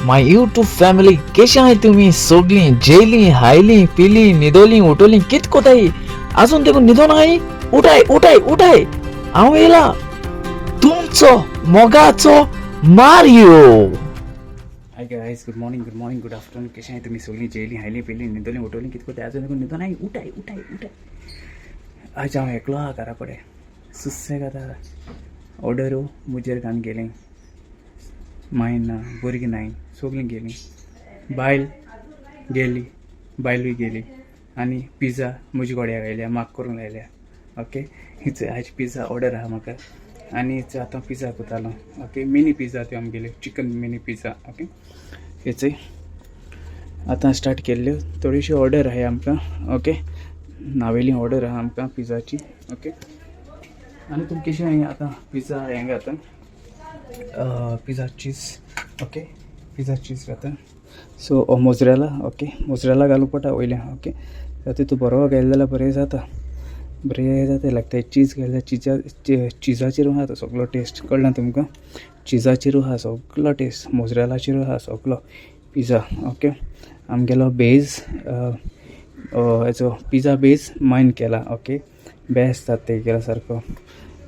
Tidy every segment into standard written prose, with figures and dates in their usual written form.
My YouTube family, केशे आहाय तुमी सोगलीं? जेयलीं, हायलीं, पिलीं, न्हिदोलीं, उठोलीं? कित कोताय? आजून देखून न्हिदोन आहाय? उठाय, उठाय, उठाय! हांव येयला, तुमचो मोगाचो Mario. Hi guys, good morning, good morning, good afternoon. कशें आहाय तुमी सगळीं? जेयलीं, हायलीं, पिलीं, न्हिदोलीं, उठोलीं? कित कोताय? आजून देखून न्हिदोन आहाय? उठाय, उठाय, उठाय! आयज हांव एकलो आहा घरा कडेन. सुसेग आतां. ऑर्डरू मुजेर घालून गेलीं. माय ना, भुरगीं नाय, सगळीं गेलीं. बायल गेली, बायलूय गेली आनी पिझ्झा म्हजे कडेन आयल्या, म्हाका करूंक लायल्या. ओके, हिच आयज पिझ्झा ऑर्डर आहा म्हाका आनी आतां पिझ्झा करतालो. ओके, मिनी पिझ्झा त्यो आमगेल्यो, चिकन मिनी पिझ्झा. ओके, हेचय आतां स्टार्ट केल्ल्यो. थोडीशी ऑर्डर आहाय आमकां. ओके, नावेली ऑर्डर आहा आमकां पिझ्झाची. ओके, आनी तुमकां कशें आतां पिझ्झा हें घाता, पिझ्झा चीज. ओके, पिझ्झा चीज घाता. सो मोजरेला, ओके, मोजरेला घालूं पडटा वयल्यान. ओके, तितू बरो घायले जाल्यार बरें जाता, बरें जाता. लागता चीज घायल्यार चिजाचेर आहा तो सगलो टेस्ट. कळ्ळें तुमकां? चिजाचेर आहा सगलो टेस्ट, मोजरेलाचेर आहा सगलो पिझ्झा. ओके, आमगेलो बेज हेचो पिझ्झा बेज मायन केला. ओके, बेस्ट जाता ते केला सारको,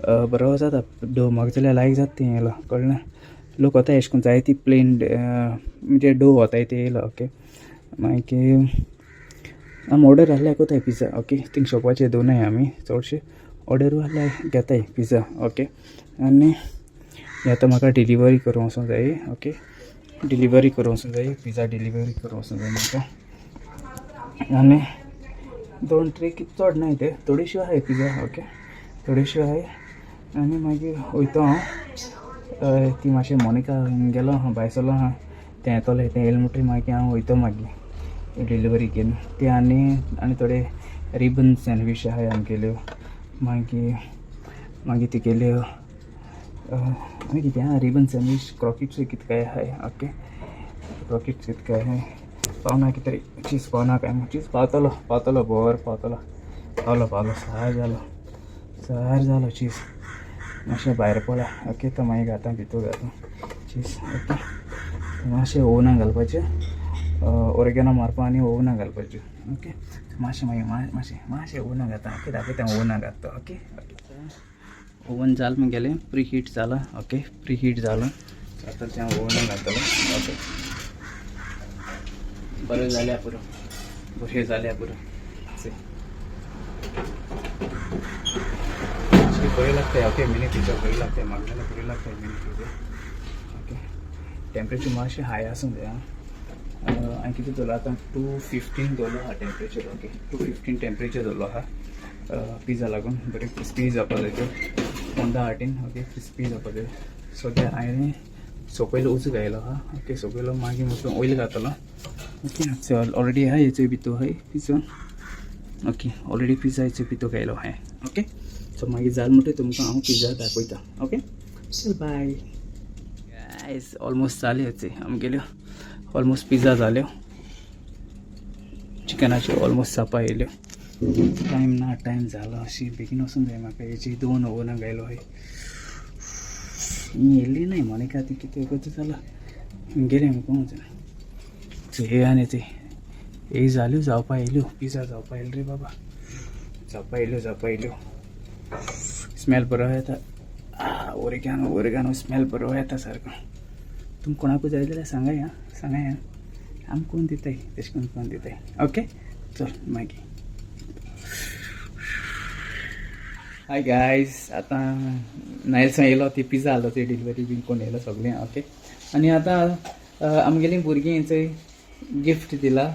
बरो जाता डो. म्हाका जाल्यार लायक जाता तें येयलो. कळ्ळें? लोक वताय अशें करून जायती प्लेन म्हणजे डो वताय ते येयलो. ओके, मागीर आमी ऑर्डर आहल्यार कोताय पिझ्झा. ओके, थिंग शॉपाचेर दवरनाय आमी, चडशे ऑर्डरू आहल्यार घेताय पिझ्झा. ओके, आनी आतां म्हाका डिलिव्हरी करूंक वचूंक जाय. ओके, डिलिव्हरी करूंक वचूंक जाय, पिझ्झा डिलिव्हरी करूंक वचूंक जाय म्हाका. आनी दोन ट्रे कित चड नाय ते, थोडेश्यो आहाय पिझ्झा. ओके, थोडेश्यो आहाय आनी मागीर वयतो हांव. ती मातशें मोनिका गेलो आहा, भायर सरलो आहा. तें येतोलें, तें येयलें म्हणटरीर मागीर हांव वयतो मागीर डिलिव्हरी घेवन ते. आनी आनी थोडे रिबन सँडवीच आहाय आमगेल्यो. मागीर मागीर तुगेल्यो आनी कितें आहा? रिबन सँडवीच, क्रॉकेट्स कितें काय आहाय. ओके, क्रॉकेट्स कितें काय आहाय. पावना कितें चीज पावना काय? चीज पावतलो, पावतलो, बरो पावतलो. पावलो, पावलो, सार जालो, सार जालो. चीज मातशें भायर पळय. ओके, तो मागीर घाता, भितर घाता चीज. ओके, मातशें ओवनाक घालपाचें, ओरिगेनो मारपा आनी ओवनाक घालपाचें. ओके, मातशें मागीर मातशें मातशें ओवनाक घाता. ओके, दाखयता ओवनाक घाता. ओके ओके, ओवन जालें मुगेलें, प्री हीट जालां. ओके, प्री हीट जालां. आतां तें ओवनाक घातलो. ओके, बरें जाल्यार पुरो, बरें जाल्यार पुरो. बरें लागता. ओके, मिनी पिझ्झा बरी लागता म्हाका जाल्यार, बरी लागता मिनी पिझ्झा. ओके, टेम्परेचर मातशें हाय आसूंक जाय. हांवें कितें दवरलो आतां? 215 दवरलो आहा टेम्परेचर. ओके, 215 टेम्परेचर दवरलो आहा पिझ्झा लागून. बरें क्रिस्पी जावपा जाय त्यो पोंदा हाटीन. ओके, क्रिस्पी जावपा जाय. सो हांवें सोपयलो, उजो घायलो आहा. ओके, सोपयलो, मागीर म्हटलं ऑयल घातलो. ओके, ऑलरेडी आहा हेचो भितर आहाय पिझ्झा. ओके, ऑलरेडी पिझ्झा हेचो भितर घायलो हांवें. ओके, सो मागीर जालें म्हणटकीर तुमकां हांव पिझ्झा दाखयता. ओके, चल, बाय गायज. ऑलमोस्ट जाल्यो आमगेल्यो, ऑलमोस्ट पिझ्झा जाल्यो चिकनाच्यो, ऑलमोस्ट जावपा येयल्यो. टायम ना, टायम जालो. अशी बेगीन वचूंक जाय म्हाका. हेजी दोन ओवनां घायलो हय. येयली नाय मोनिका. ती कितें करता जालां गेलें म्हाका वचून. हे आनी ते हे जाल्यो, जावपा येयल्यो पिझ्झा, जावपा येयलो रे बाबा, जावपा येयल्यो, जावपा येयल्यो. स्मेल बरो येता. ओरिगानो, ओरिगानो स्मेल बरो येता सारको. तुमकां कोणाकूय जाय जाल्यार सांगाय आं, सांगाय आं. आमी कोण दिताय, तशें करून कोण दिताय. ओके, चल मागीर. हाय गायज, आतां नायल्सां येयलो, ती पिझ्झा आसलो, ती डिलिव्हरी बीन कोण येयलो सगळें. ओके, आनी आतां आमगेलीं भुरगीं चोय गिफ्ट दिला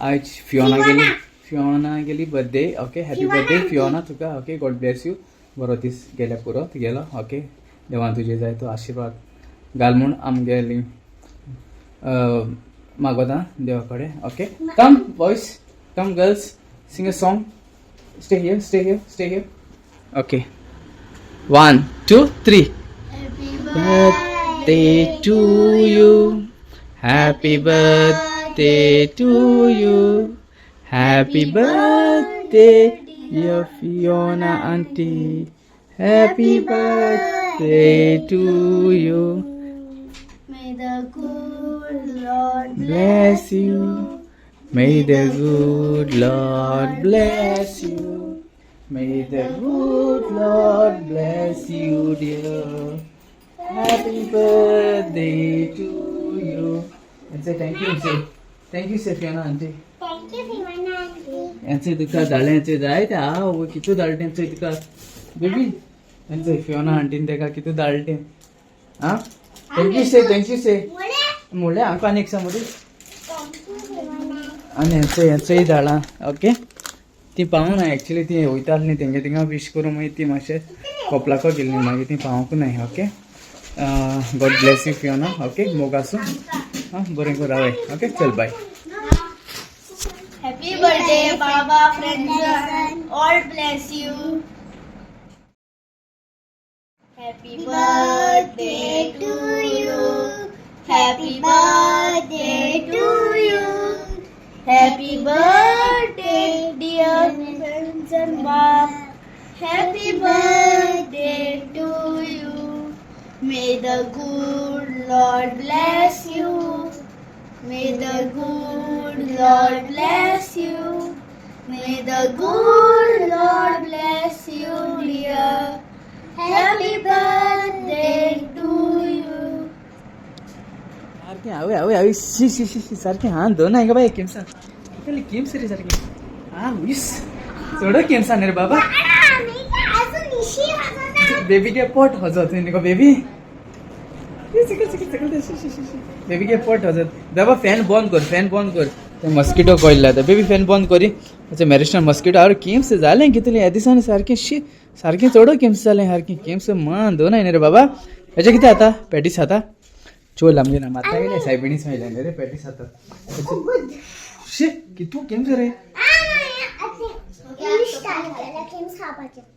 आयज फियोना गेली, फियोना गेली birthday. Okay, happy birthday Fiona तुका. Okay, God Blaise you. बरो दीस गेल्या पुरो तुगेलो. ओके, देवान तुजे जाय तो आशिर्वाद घाल म्हूण आमगेली मागोता देवा कडेन. Okay, come boys, come girls, sing a song. Stay here, stay here, stay here. Okay, one, two, three. Birthday to you, happy birthday to you, happy birthday dear Fiona auntie, happy birthday to you. May the good good Lord bless you. May the good Lord bless you. May the good Lord bless you, dear. Happy birthday to you. And say thank you, say thank you, say Fiona auntie. Thank you Fiona aunty. यांचे तुका धाडलें जाय ते आ कितू धाडलें तुका baby यांचे Fiona आंटीन तेका कितू धाडलें आ thank you say thank you से म्हणलें हांव आनी एक समोर आनी हेंचो हेंचोय धाडां ओके ती पावूंक ना एक्चुली ती वयता आसली तेंगे थिंगा विश करूं मागीर ती मातशें कोपलाको गेल्ली मागीर ती पावूंक नाय okay God bless you Fiona okay मोग आसूं आं बरें करून रावय ओके चल बाय. Happy birthday Baba Frenson. All bless you. Happy birthday to you. Happy birthday to you. Happy birthday dear Frenson Bab. Happy birthday to you. May the good Lord bless you. May the good Lord bless you. May the good Lord bless you, dear. Happy birthday to you. सारकें आवय आवय आवय शी शी शी शी सारकें हां दोन हांगा बाय केमसा कितले Kemps रे सारकें आं वीस चड केमसा न्ही रे बाबा बेबी के पोट हजत न्ही गो बेबी बेबी के पोट हजत बाबा फॅन बंद कर फॅन बंद कर ते मस्किटो कॉयल लायता बेबी फॅन बंद करी अच्छा मॅरिस्टन मस्किटो आरे केम्स जालें कितलें ह्या दिसांनी सारकें शी सारकें चड केम्स जालें सारकें केम्स मान दोन न्ही रे बाबा हेजें कितें जाता पॅटीस खाता चोल आमगे ना माता येयले सायबिणीच येयले रे पॅटीस खाता शी कितू केम्स रे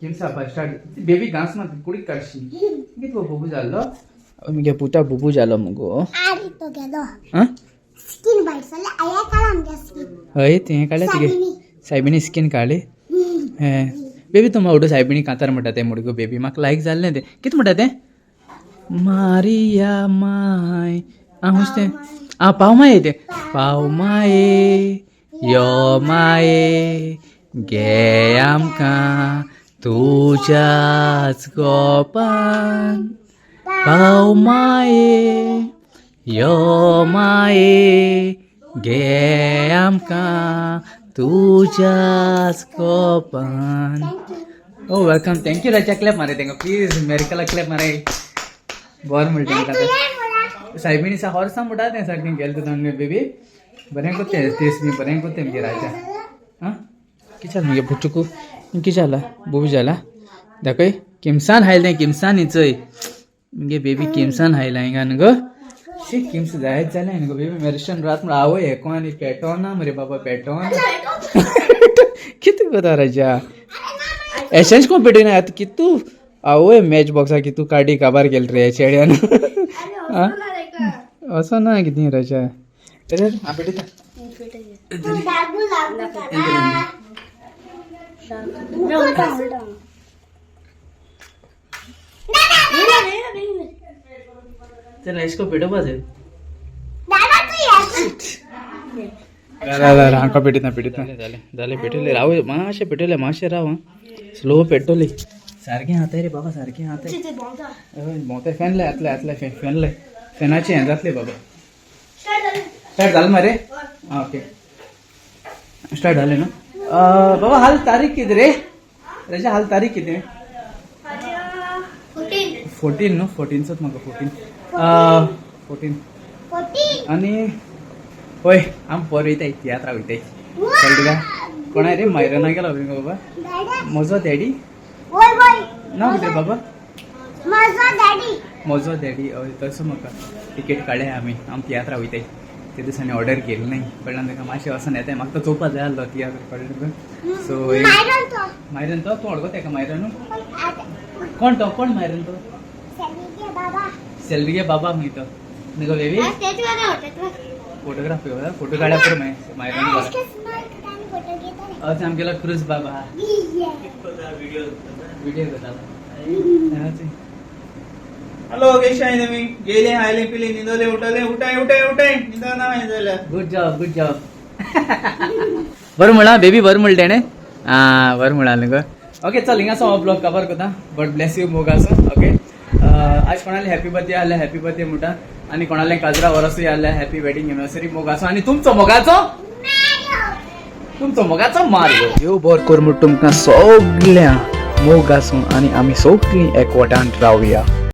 केम्स खावपा स्टार्ट बेबी घांस मात कुडीक काडशी कितको बुबू जाल्लो मुगे पुता बुबू जालो मुगो आरी तो गेलो आं स्किन बाईट जाले आया काडा आमगे स्किन हय तें काडलें तुगे सायबिणी स्कीन काडली हें बेबी तूं म्हाका सायबिणी कांतार म्हणटा तें मुडगो बेबी म्हाका लायक जाल्लें तें कितें म्हणटा तें मारिया माय आं हुश तें आं पाव माये तें पाव माये यो माये गे आमकां तुज्याच गोपान पाव माये यो माये गे आमकां तुज्याच गोपान. ओ welcome thank you Raja clap मारे तेंका प्लीज मेरिकला क्लॅप मारे बरें म्हणटा तेंका आतां सायबिणी सा हॉर्सा म्हणटा तें सारकें गेलें तुका बेबी बरें करतें तेस बी बरें करतें मगे राजा आं कितें जालें मगे पुचुकू कितें जाला बुबू जाला दाखय किमसान हायलें तें किमसान चोय मगे बेबी किमसान हायलां हिंगा न्हू गो शी किम्स जायत जालें न्हू गो बेबी मेरिस्टन रात म्हळ्यार आवय हेको आनी पेटोना मरे बाबा पेटोना कितें करता राजा एशेंच कोण पेटयना आतां कितू आवय मॅच बॉक्सा कितू काडी काबार केल रे चेड्यान असो ना कितें राजा अरे हांव पेटयता. दागू लागू चल इसको पेटोवपाचें दादा तू राव हांका पेटयता पेटयता जालें जालें पेटयलें राव मातशें पेटयलें मातशें राव आं स्लो पेटोली सारकें हाताय रे बाबा सारकें हाताय हय भोंवताय फॅन लाय आतले आतले फॅन फॅन लाय फॅनाचें हें जातलें बाबा स्टार्ट जालें मरे आं ओके स्टार्ट जालें न्हू बाबा हाल तारीख कितें रे राजा हाल तारीख कितें 14 न्हू 14चोच म्हाका 14 14 आनी होय आम पोर वयताय तियात्रा वयताय कळ्ळें तुका कोणा रे मायरना गेलो बाबा म्हजो डॅडी नांव कितें बाबा म्हजो डॅडी हय तसो म्हाका टिकेट काडल्या आमी आम तियात्रा वयताय ते दिसांनी ऑर्डर केली न्हय कळ्ळें तुका मातशें वचोन येताय म्हाका तो चोवपा जाय आसलो तियात्र कळ्ळें तुका सो मायरन तो तूं वळखता तेका मायरन कोण तो कोण मायरन तो सेल्विगे बाबा खंय तो न्ही गो बेबी फोटोग्राफी फोटो काडल्या पुरो मागीर मायरन अशें आमगेलो क्रूज बाबा व्हिडिओ करता. हॅलो केशे आहाय तुमी? जेयले, खायले, पिले, न्हिदोले, उठले, उठाय उठाय उठाय, न्हिदोना मागीर जाल्यार. Good job, good job. बरं म्हणा बेबी, बरं म्हणलें तेणें. आं, बरं म्हणालें गो. ओके, चल, हिंगा हो ब्लॉग कवर करता. गॉड ब्लेस you, मोग आसूं. ओके, आज कोणाले हॅपी बर्थडे आसल्यार हॅपी बर्थडे म्हणटा आनी कोणाले काजरा वरसूय आसल्यार हॅपी वेडिंग एनिवर्सरी. मोग आसूं आनी तुमचो मोगाचो मार्ग. देव बरो कर म्हूण तुमकां सगळ्या, मोग आसूं आनी आमी सगळीं एकवटान रावया.